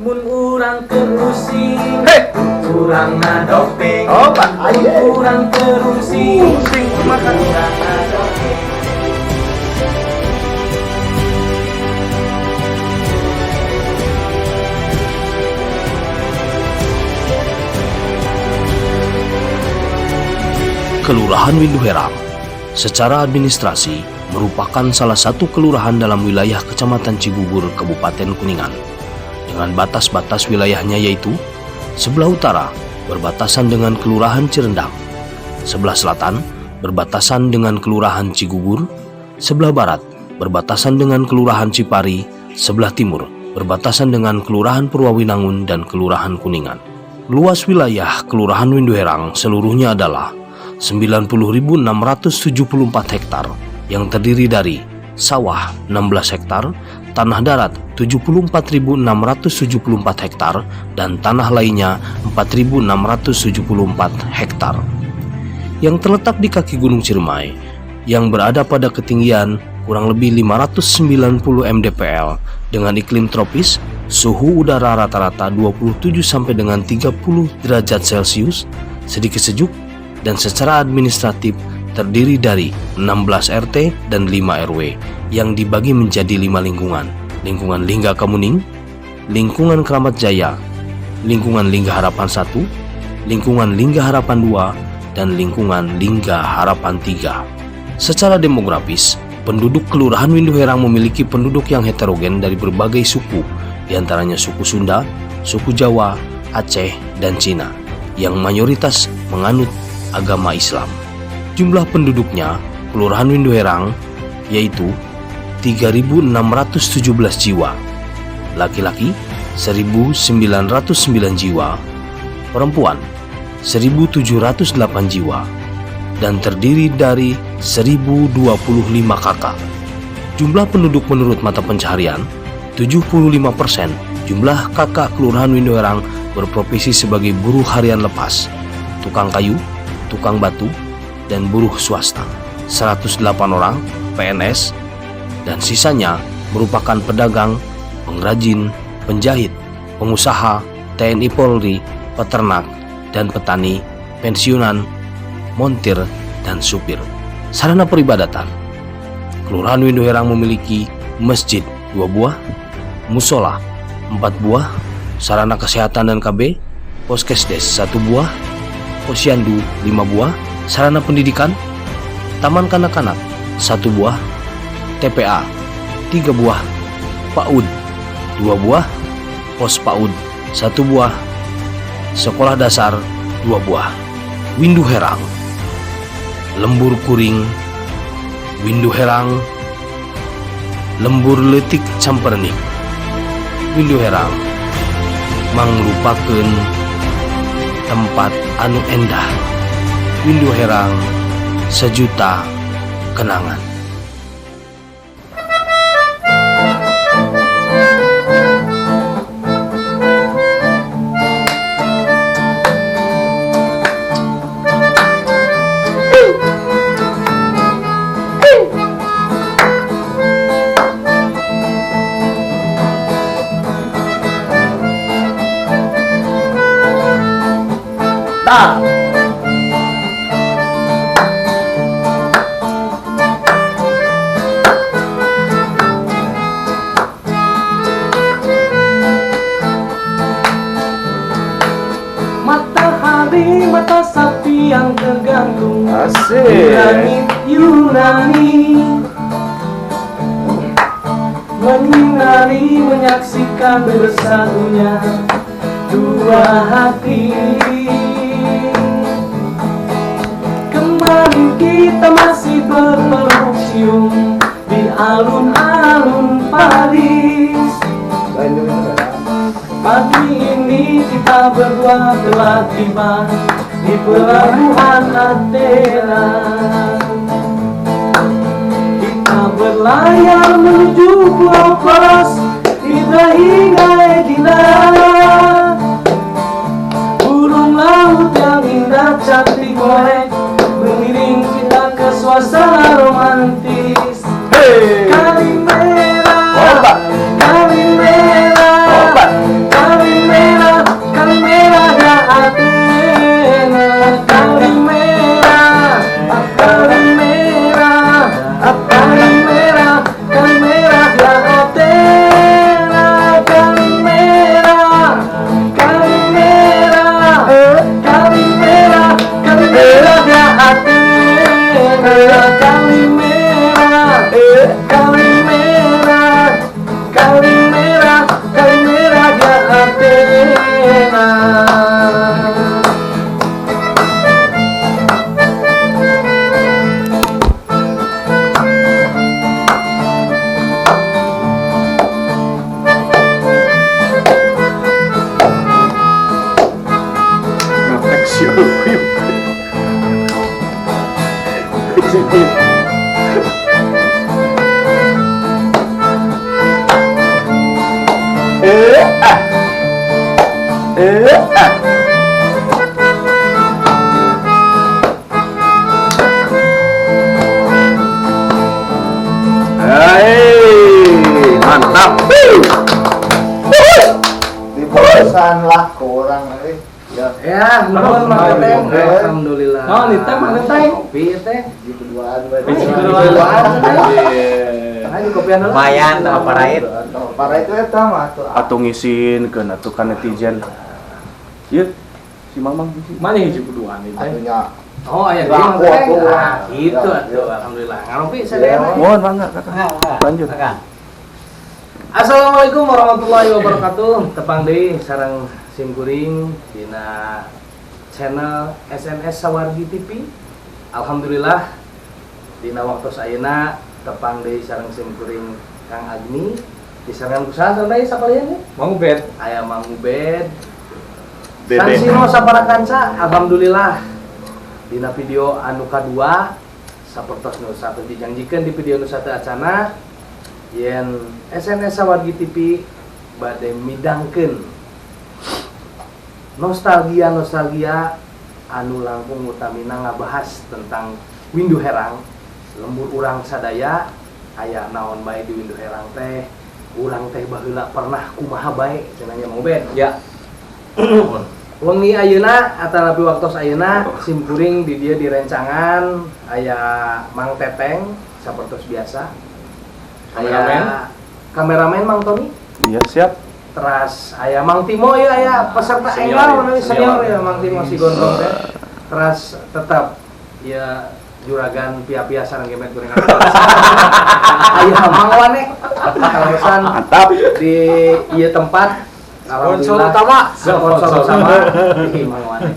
Mun urang keur using, Hei. Urang ngadoping. Oh, Pak. Mun urang keur using, Pusing makan. Urang ngadoping. Kelurahan Winduherang secara administrasi merupakan salah satu kelurahan dalam wilayah Kecamatan Cigugur, Kabupaten Kuningan. Dengan batas-batas wilayahnya yaitu sebelah utara berbatasan dengan Kelurahan Cirendang, sebelah selatan berbatasan dengan Kelurahan Cigugur, sebelah barat berbatasan dengan Kelurahan Cipari, sebelah timur berbatasan dengan Kelurahan Purwawinangun dan Kelurahan Kuningan. Luas wilayah Kelurahan Winduherang seluruhnya adalah 90.674 hektar yang terdiri dari sawah 16 hektar, tanah darat 74.674 hektar, dan tanah lainnya 4.674 hektar. Yang terletak di kaki Gunung Ciremai yang berada pada ketinggian kurang lebih 590 mdpl dengan iklim tropis, suhu udara rata-rata 27 sampai dengan 30 derajat Celcius, sedikit sejuk, dan secara administratif terdiri dari 16 RT dan 5 RW yang dibagi menjadi 5 lingkungan. Lingkungan Lingga Kamuning, Lingkungan Keramat Jaya, Lingkungan Lingga Harapan 1, Lingkungan Lingga Harapan 2, dan Lingkungan Lingga Harapan 3. Secara demografis, penduduk Kelurahan Winduherang memiliki penduduk yang heterogen dari berbagai suku, diantaranya suku Sunda, suku Jawa, Aceh, dan Cina, yang mayoritas menganut agama Islam. Jumlah penduduknya, Kelurahan Winduherang, yaitu 3.617 jiwa, laki-laki 1.909 jiwa, perempuan 1.708 jiwa, dan terdiri dari 1.025 KK. Jumlah penduduk menurut mata pencaharian, 75% jumlah KK Kelurahan Winduherang berprofesi sebagai buruh harian lepas, tukang kayu, tukang batu, dan buruh swasta. 108 orang PNS dan sisanya merupakan pedagang, pengrajin, penjahit, pengusaha, TNI Polri, peternak, dan petani, pensiunan, montir, dan supir. Sarana peribadatan. Kelurahan Winduherang memiliki masjid 2 buah, musola 4 buah, sarana kesehatan dan KB, poskesdes 1 buah, posyandu 5 buah, sarana pendidikan, taman kanak-kanak 1 buah, TPA 3 buah, PAUD 2 buah, pos PAUD 1 buah, sekolah dasar 2 buah. Winduherang, lembur kuring, Winduherang, lembur leutik campernik, Winduherang mangrupakeun tempat anu endah. Winduherang sejuta kenangan. Tah. Matahari, mata sapi yang tergantung. Asik. Yunani, Yunani menyinari, menyaksikan bersatunya dua hati. Kemarin kita masih berpeluk cium di alun-alun Paris. Pagi ini kita berdua telah tiba di pelabuhan Athena. Kita berlayar menuju Pulau Kos, Hydra hingga Aegina. Burung laut yang indah cantik molek mengiring kita ke suasana romantis. Hey. Kalimera, Opa. Kalimera, Opa. Kalimera. Kuyuk. Hey, mantap. Di bosan lah ke orang euy. Ya. Ya, nuhun Mang Teteng. Alhamdulillah. Naon ieu teh Mang Teteng? Kopi teh. Hiji keduaan bae. Hiji keduaan. Nah, di kopian heula. Lumayan tah parait. Parait we eta mah atuh. Atuh ngisin keun atuh ka netizen. Ieu si Mamang ngisi. Mana hiji keduaan ieu teh? Atunya. Oh, aya deui Mang Teteng. Ah, gitu atuh. Alhamdulillah. Ngaropi sadayana. Mohon mangga Kakak. Lanjut. Assalamualaikum warahmatullahi wabarakatuh. Tepang deui sareng sim kuring dina channel SNS Sawargi TV. Alhamdulillah dina waktu ayeuna tepang deui sareng sim kuring Kang Agni. Disarengan ku saha sampai sakalian ya? Mang Ubed. Aya Mang Ubed. Dede. Sansino saparakanca, alhamdulillah dina video anu kadua sapertos nu satu dijanjikeun di video nu satu acana yen SNS Sawargi TV bade midangkeun nostalgia-nostalgia anu langkung utamina ngabahas tentang Windu Herang, lembur urang sadaya aya naon bae di Windu Herang teh, urang teh baheula pernah kumaha bae cenah nya Mang Ubed. Ya. Wengi ayeuna atanapi waktos ayeuna sim kuring di dieu direncangan aya Mang Teteng sapertos biasa. Kameramen. Aya kameramen Mang Tony. Iya, siap. Teras aya Mang Timo ya, aya peserta Senior enggal ya, namanya senior senior. ya Mang Timo si gondrong teh. Teras tetap ya juragan pia-pia sareng gemet gorengan. Aya Mang Wane kaleresan Mantap. di ieu tempat. Sponsor Alhamdulillah. utama. Sponsor utama di Mang Wane.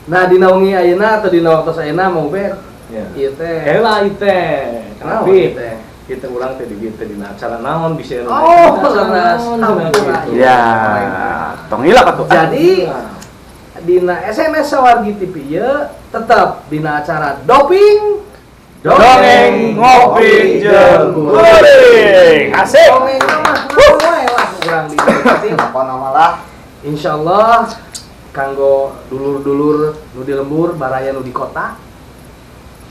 Nah, dina wengi ayeuna atau dina waktos ayeuna Mang Ubed, Ya. ieu teh. Heula ieu teh. Kenapa Tapi ieu teh? kita urang teh di dieu teh dina acara naon bisa anu Oh, acara leres. naon, cenah gitu. Ya, tong hilap atuh. Jadi dina SNS Sawargi TV ieu tetep dina acara doping Dongeng ngopi jeung kuring. Asik. Dongeng mah naon wae lah urang di dieu. Apa nama lah? Insyaallah kanggo dulur-dulur nu di lembur, baraya nu di kota,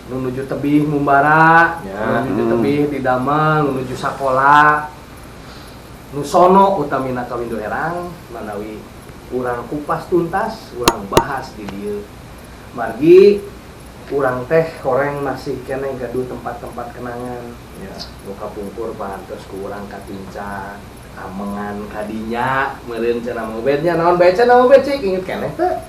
nu nuju tebih ngumbara, Ya. nu nuju tebih di damel, nu nuju sakola, nu sono utamina ka Windu Herang, manawi urang kupas tuntas, urang bahas di dieu. Margi urang teh koreng masih keneh gaduh tempat-tempat kenangan. Ya. Nu kapungkur parantos ku urang katinca, amengan kadinya, meureun cenah Mang Ubed nya naon bae cenah Mang Ubed cik inget keneh teh.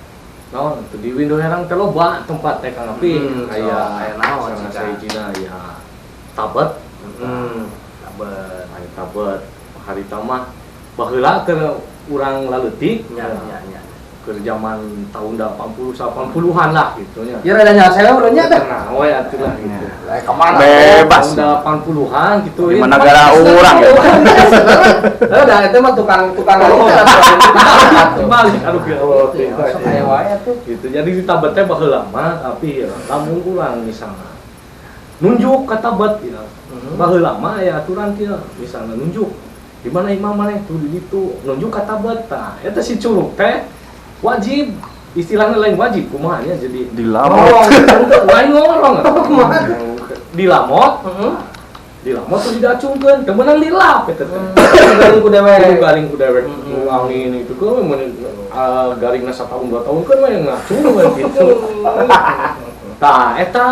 Naon tuh di Windu Herang teh loba tempat teh Kang Api. Aya aya naon salah cik sahijina aya tabet. Tabet. Aya tabet. Harita mah baheula keur urang laleutik Nya nya nya. keur zaman tahun 80 80-an lah gitu nya. Ya rada nyasel urang nya teh. Tenang we atuh lah gitu. Lah kemana? Bebas. Tahun 80-an gitu. Di mana negara urang ya. Heuh da eta mah tukang-tukang teh lah. Balik aduh ya Allah. Sok aya wae atuh. Gitu. Jadi di tabet teh baheula mah tapi ya lamun urang misalnya nunjuk ka tabet ya. Baheula mah aya aturan kieu, misalnya nunjuk di mana imam maneh tuh di ditu nunjuk ka tabet tah. Eta si curug teh wajib, istilahnya lain wajib kumaha nya jadi Dilamot. lain ngorong Kumaha? Dilamot, Heeh. dilamot terus didacungkeun, teu meunang dilap eta teh. Garing ku dewek. Kudu garing ku dewek Mm-mm. angin itu kan mun garingna satahun dua tahun kan we ngacung we gitu. Tah eta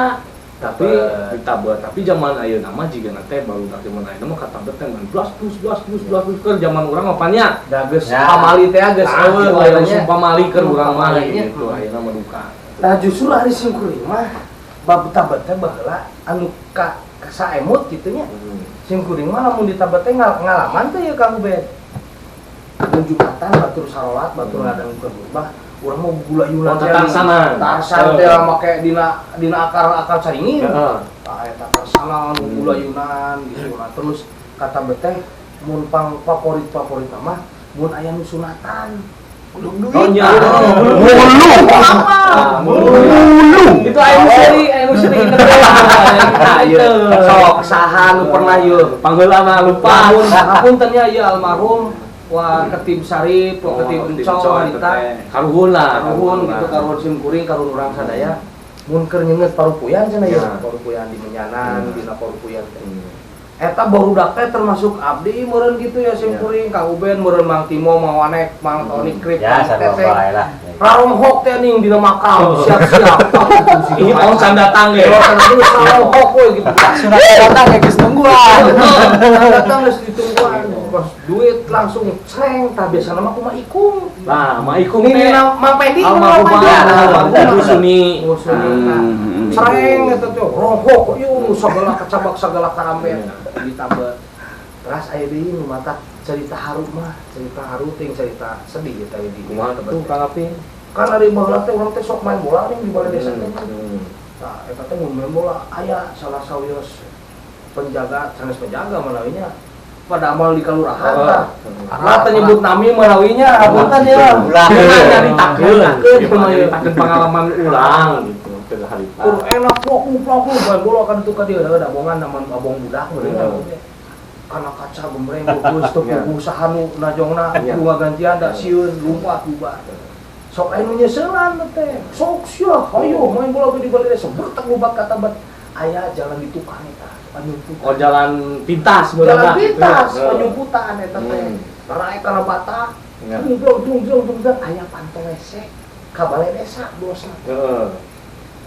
tapi ditabet, tapi zaman ayeuna mah jigana teh barudak zaman ayeuna mah katabet teh ngan blas plus blas plus blas plus keur zaman urang mah nya. Da geus Ya. pamali teh geus Tah, eueuh gitu aya nya. usum pamali keur urang mah Pamalinya. gitu ayeuna mah duka. Nah justru ari sim kuring mah bab tabet teh baheula anu ka saemut kitu nya. Sim kuring mah lamun ditabet teh ngalaman teh ya Kang Ubed. Jumatan batur sarolat batur ngadangukeun khutbah, urang mau gulayunan Oh, tatarsanan. Tarsan teh make dina dina akar-akar caringin. Heeh. Tah eta tarsanan gulayunan gitu nah. Terus kata beteh mun pang favorit-favorit mah mun aya nu sunatan. Belum duit. Oh nya. Mulu. Itu aya nu seuri, aya nu seuri inget teh. Ieu. Sok saha nu pernah ieu? Pangheula mah lupa. Lamun hapunten nya ieu almarhum Wa Ketib Sarip, Wa Ketib Enco harita. Karuhun lah. Karuhun gitu, karuhun sim kuring, karuhun urang sadaya. Mun keur nyeungeut parupuyan cenah ieu, Ya. parupuyan di Menyanan, dina parupuyan teh. Eta barudak teh termasuk abdi meureun gitu ya sim Ya. kuring, Kang Uben meureun Mang Timo, Mang Wanek, Mang Tony Krip, Ya, Mang sarua Teteh. bae lah. Raromhok teh ning dina makam, siap-siap. Ini tahun can datang ya. Raromhok we gitu. Surat datang ya geus nungguan. Datang geus ditungguan. Pas duit langsung sreng tah biasana mah kumaha ikung. Nah, Ma Ikung Ini teh Mang Pendi almarhum almarhum Suni. Oh, Suni. Sreng eta teh rohok ieu sagala kacabak sagala karambe ditambah. Teras aya deui nu mata cerita haru mah, cerita haru ting cerita sedih eta di. Kumaha tuh Kang Aping? Kan ari baheula teh urang teh sok main bola ning di balai desa teh. Nah, eta teh mun main bola aya salah sawios penjaga, sanes penjaga manawinya. Pada amal di kalurahan tah. Lah teh nyebut nami manawinya, hapunten ya. Ulah. Nyaritakeun, Nyaritakeun, nyaritakeun pengalaman urang gitu ke harita. Kur enak ploku-ploku main bola kan itu ka dieu da abongan naman abong budak meureun. Kana kaca gembreng geus teu puguh saha nu najongna kudu ngagantian da sieun lumpat bubar. Sok aya nu nyeuselan teh. Sok sia hayo main bola ge di balai desa bertek lumpat ka tabat. Aya jalan di tukang eta panyumputan. Oh, jalan pintas meureun. Jalan pintas panyumputan eta teh. Raek kana bata. Tung tung tung tung aya panto hese ka balai desa bosna. Heeh.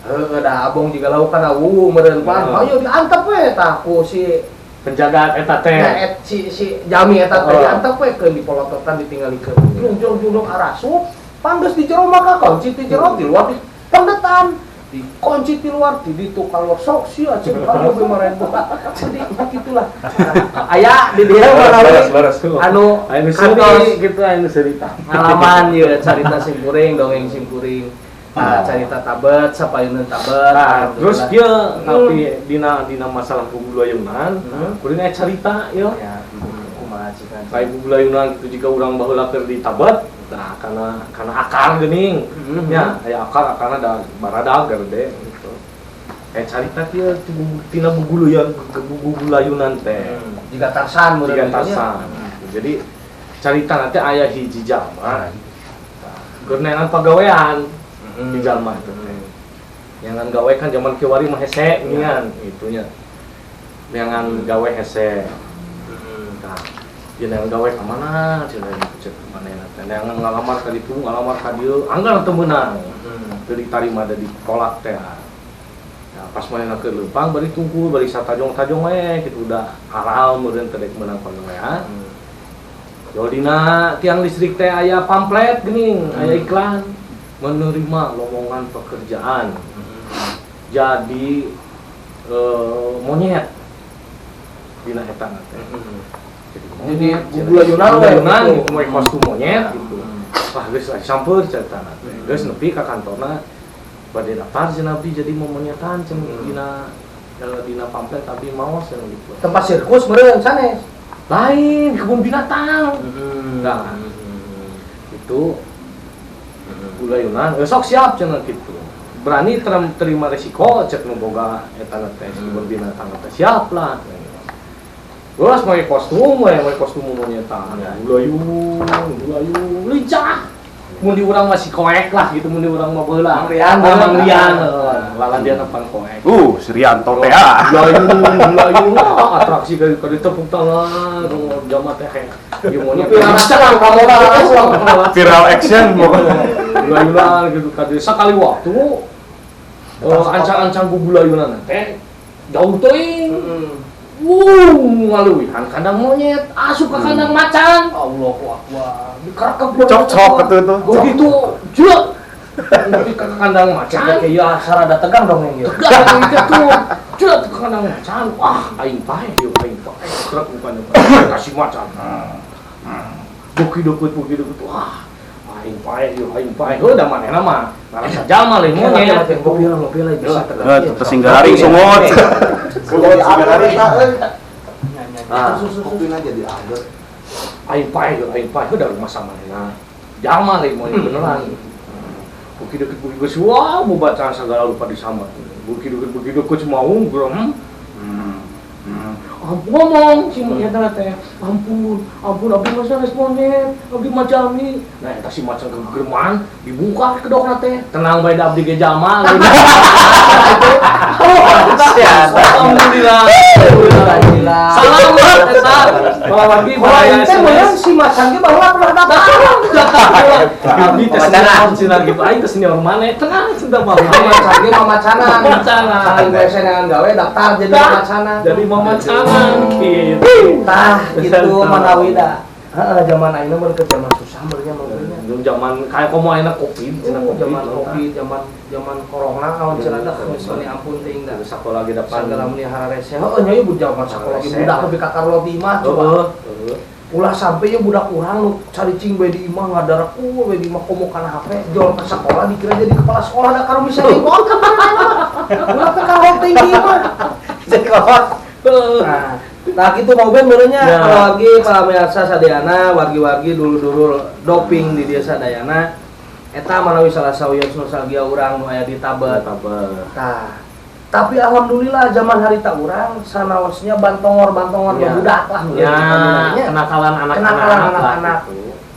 Heuh da abong jiga lauk kana wuh meureun pan. Hayo diantep we tah ku si penjaga eta teh. Nya si jami eta teh diantep we keun dipolototan ditinggalikeun. Jung jung jung arasup panggeus di jero maka kunci di jero di luar di pendetan. Dikunci di luar di ditu keluar sok sia ceuk kamu kemarin buka. Jadi begitulah. Aya di dieu Leres, leres. Anu kantos gitu anu cerita. Ngalaman ieu carita sim kuring, dongeng sim kuring. Nah, carita tabet, sapayuneun tabet. Nah, terus kieu tapi dina masalah gugulayunan, kuring aya carita ieu. Ya, kumaha cikan. Kayak gugulayunan gitu jika urang baheula keur di tabet, nah kana akar geuning. Nya, aya akar akarna da baradag gede gitu. Aya carita kieu tina gugulayunan teh. Jiga Tarsan meureun. Jiga Tarsan. Jadi carita nanti aya hiji jalma. Keur neangan pagawean. Di jalma itu teh. Neangan gawe kan zaman kiwari mah hese geuningan gitu nya. Neangan gawe hese. Tah, dia neangan gawe ka mana cenah gitu cek manehna teh. Neangan ngalamar ka ditu, ngalamar ka dieu, anggar teu meunang. Teu ditarima da ditolak teh. Nah, pas manehna keur leumpang bari tungkul, bari satajong-tajong we kitu udah aral meureun teh dek meunang pagawean. Yo dina tiang listrik teh aya pamflet geuning, aya iklan menerima lowongan pekerjaan. Jadi monyet dina eta teh. Jadi gugulayunan we gitu, moe kostum monyet gitu. Wah geus sampeur carita teh. Geus nepi ka kantorna bade daftar cenah abdi jadi momonyetan cenah dina pamflet abdi maos cenah gitu. Tempat sirkus meureun sanes. Lain kebun binatang. Nah, itu gulayunan, sok siap cenah gitu. Berani terima resiko cek nu boga eta teh kebun binatang teh siap lah. Terus make kostum we, make kostum monyetan. Gulayun, gulayun, lincah. Mun di urang masih koek lah gitu, mun di urang mah baheula. Mang Rian, Mang Rian. Lalandian apang koek. Si Rianto teh ah. Gulayun, gulayun, atraksi ka tepuk tangan, jama teh kayak ieu monyet. Viral action pokoknya. Gulayunan gitu ka dieu. Sakali waktu ancang-ancang gugulayunan teh jauh teuing. Wuh, ngaluwihan kandang monyet, asup ke kandang macan. Allahu Akbar. Dikerekep cocok gitu tuh. Begitu, jek. Tapi ke kandang macan. Kayak ya sarada tegang dong yang gitu. Tegang gitu. Jek ke kandang macan. Wah, aing paeh ieu, aing paeh. Krek bukan kasih macan. Buki dukut. Wah, aing paeh ieu, aing paeh. Heuh da manehna mah ngarasa jalma lain monyet. Ngopi lah bisa tegang. Tersinggaring sungut. Jadi ager eta euy. Ah, kopina jadi ager. Aing paeh, aing paeh da rumah sama manehna. Jalma lagi monyet beneran. Beuki deukeut beuki geus wah bacaan segala lupa disambat. Beuki deukeut beuki deukeut maung gerem. Ngomong si monyet teh, ampun, ampun abdi mah sanes monyet, abdi mah jalmi. Nah eta si macan kegereman dibuka kedokna teh. Tenang bae da abdi ge jalma. Alhamdulillah. Alhamdulillah. Salamat eta. Wargi Bahwa teh meureun si macan ge baheula pernah datang. Abdi teh senior cenah gitu, aing teh senior maneh, tenang cenah mah. Macan ge mamacanan. Mamacanan. Saking we neangan gawe daftar jadi mamacanan. Jadi mamacanan gitu. Tah gitu manawi da. Heeh, zaman ayeuna mun keur zaman susah meureun nya. Zaman kayak komo ayeuna Covid, cenah Covid, zaman Covid, zaman zaman corona naon cenah dah geus meni ampun teuing da. Sakola ge depan sagala meni hararese. Heuh nya ieu zaman sakola ge budak lebih ka karlo di imah coba. Ulah sampai ya budak urang nu caricing bae di imah ngadaraku bae di imah komo kana HP jol ka sakola dikira jadi kepala sekolah da karu bisa dibon. Ulah teh karlo teuing di imah. Sekolah. Nah gitu mau ben meureunnya ya. Wargi pamirsa sadayana, wargi-wargi dulur-dulur doping di desa Dayana eta manawi salah sawios nostalgia urang nu aya di Tabet. Tah. Tapi alhamdulillah zaman harita urang sanaosnya bantongor-bantongor ya. Budak lah ya, kenakalan anak-anak. Kenakalan anak-anak.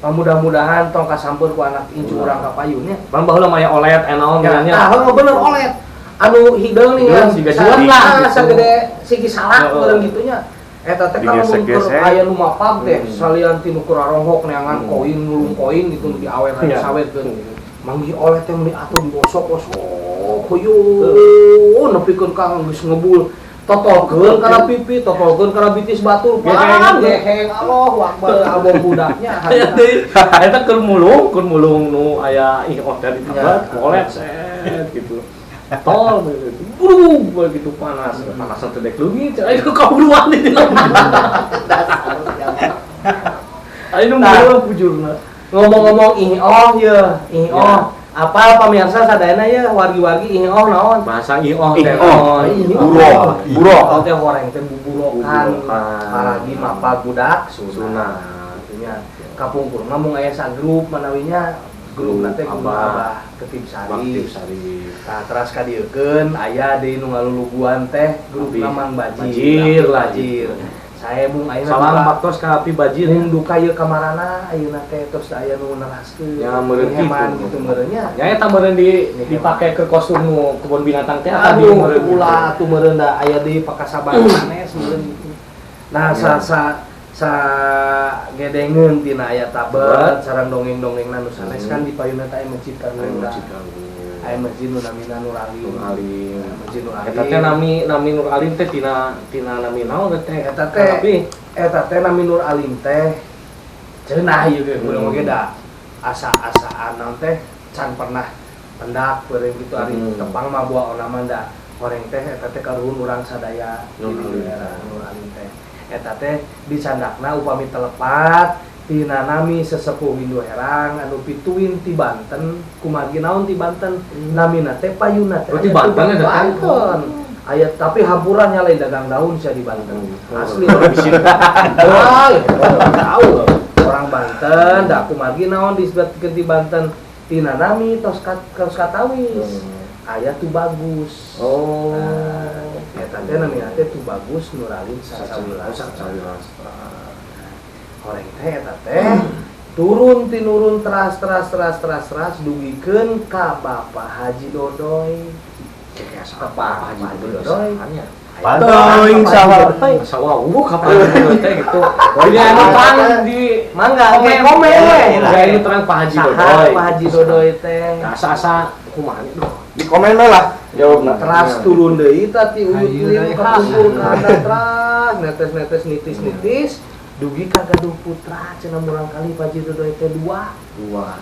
Mudah-mudahan tong kasampeur ku anak incu urang ka payunnya. Bang baheula mah aya olet naon nya. Tah, bener olet. Anu hideung nih kan siga juang lah sagede sigi salak bareng gitunya. Eta teh kalau mun keur aya nu mapag teh salian ti nu keur arohok neangan koin nulung koin gitu nu diawer sawetkeun. Manggih oleh teh meuni atuh digosok-gosok hoyong nepikeun ka geus ngebul. Totolkeun kana pipi, totolkeun kana bitis batur. Pan geheng Allahu Akbar album budaknya. Eta keur mulung nu aya ih order di tempat olet set gitu. Tol begitu, buru begitu panas, panasan teh dek leungit, ayo kaburuan di dalam. Ayo nu mulung bujurna. Ngomong-ngomong ih oh ya, ih oh. Apa pamirsa sadayana ya wargi-wargi ih oh naon? Bahasa ih oh teh. Buro, buro. Teh horeng teh buburokan. Paragi mapag budak sunah. Artinya kapungkur mah mung aya sagrup manawinya grup nanti Abah Ketip Sari. Tah teras kadieukeun aya deui nu ngaluluguan teh grupna Mang Bajir. Bajir. Sae mung ayeuna salam baktos ka Api Bajir mung duka ieu kamarana ayeuna teh tos aya nu neraskeun. Ya meureun kitu meureun nya. Nya eta meureun dipake ke kostum nu kebun binatang teh tadi meureun ulah atuh meureun da aya deui pakasaban sanes meureun gitu. Nah sa gedengeun tina aya Tabet sareng dongeng-dongengna nu sanes kan di payuna teh aya masjid Karura. Aya masjid nu namina Nur Alim. Masjid Nur Alim. Eta teh nami Nur Alim teh tina nami naon teh? Eta teh eta teh nami Nur Alim teh cenah ieu ge urang oge da asa-asaan naon teh can pernah pendak beureum kitu ari tepang mah buah ona mah da horeng teh eta teh karuhun urang sadaya di daerah Nur Alim teh. Eta teh dicandakna upami telepat tina nami sesepuh Windu Herang anu pituin ti Banten kumargi naon ti Banten namina teh payuna teh ti Banten eta Banten aya tapi hampuran nya lain dagang daun sia di Banten asli ah tahu orang Banten da kumargi naon disebutkeun ti Banten tina nami tos katawis aya tuh bagus. Oh. Eta teh namina teh tuh bagus Nur Alim Sacawilas. Horeng teh eta teh turun tinurun teras teras teras teras teras dugikeun ka Bapak Haji Dodoy. Bapak Haji Dodoy. Pantauin sawah. Sawah kapan teh gitu. Ini emang terang di mangga komen we. Ini terang Pak Haji Dodoy. Pak Haji Dodoy teh. Asa-asa kumaha duh. Di komen lah jawabna. Teras turun deui tah ti uyut lim kapungkur ka teras netes-netes nitis-nitis dugi ka Gaduh Putra cenah murang kali Pak Haji Dodoy teh dua.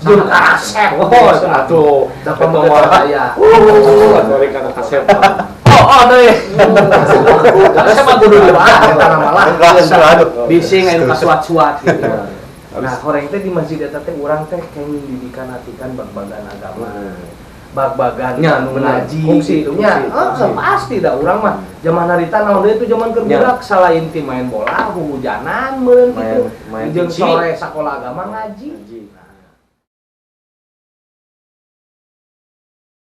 Jeung kasep. Oh, atuh. Dapat aya. Atuh ka kasep. Oh, deui. Kasep mah kudu dibahas eta malah. Bising anu kasuat-suat gitu. Nah, horeng teh di masjid eta teh urang teh kenging didikan atikan bag-bagan agama. Bag-bagan anu ngaji gitu nya. Pasti da urang mah zaman harita naon deui itu zaman keur budak salain ti main bola, hujanan meureun kitu. Jeung sore sakola agama ngaji.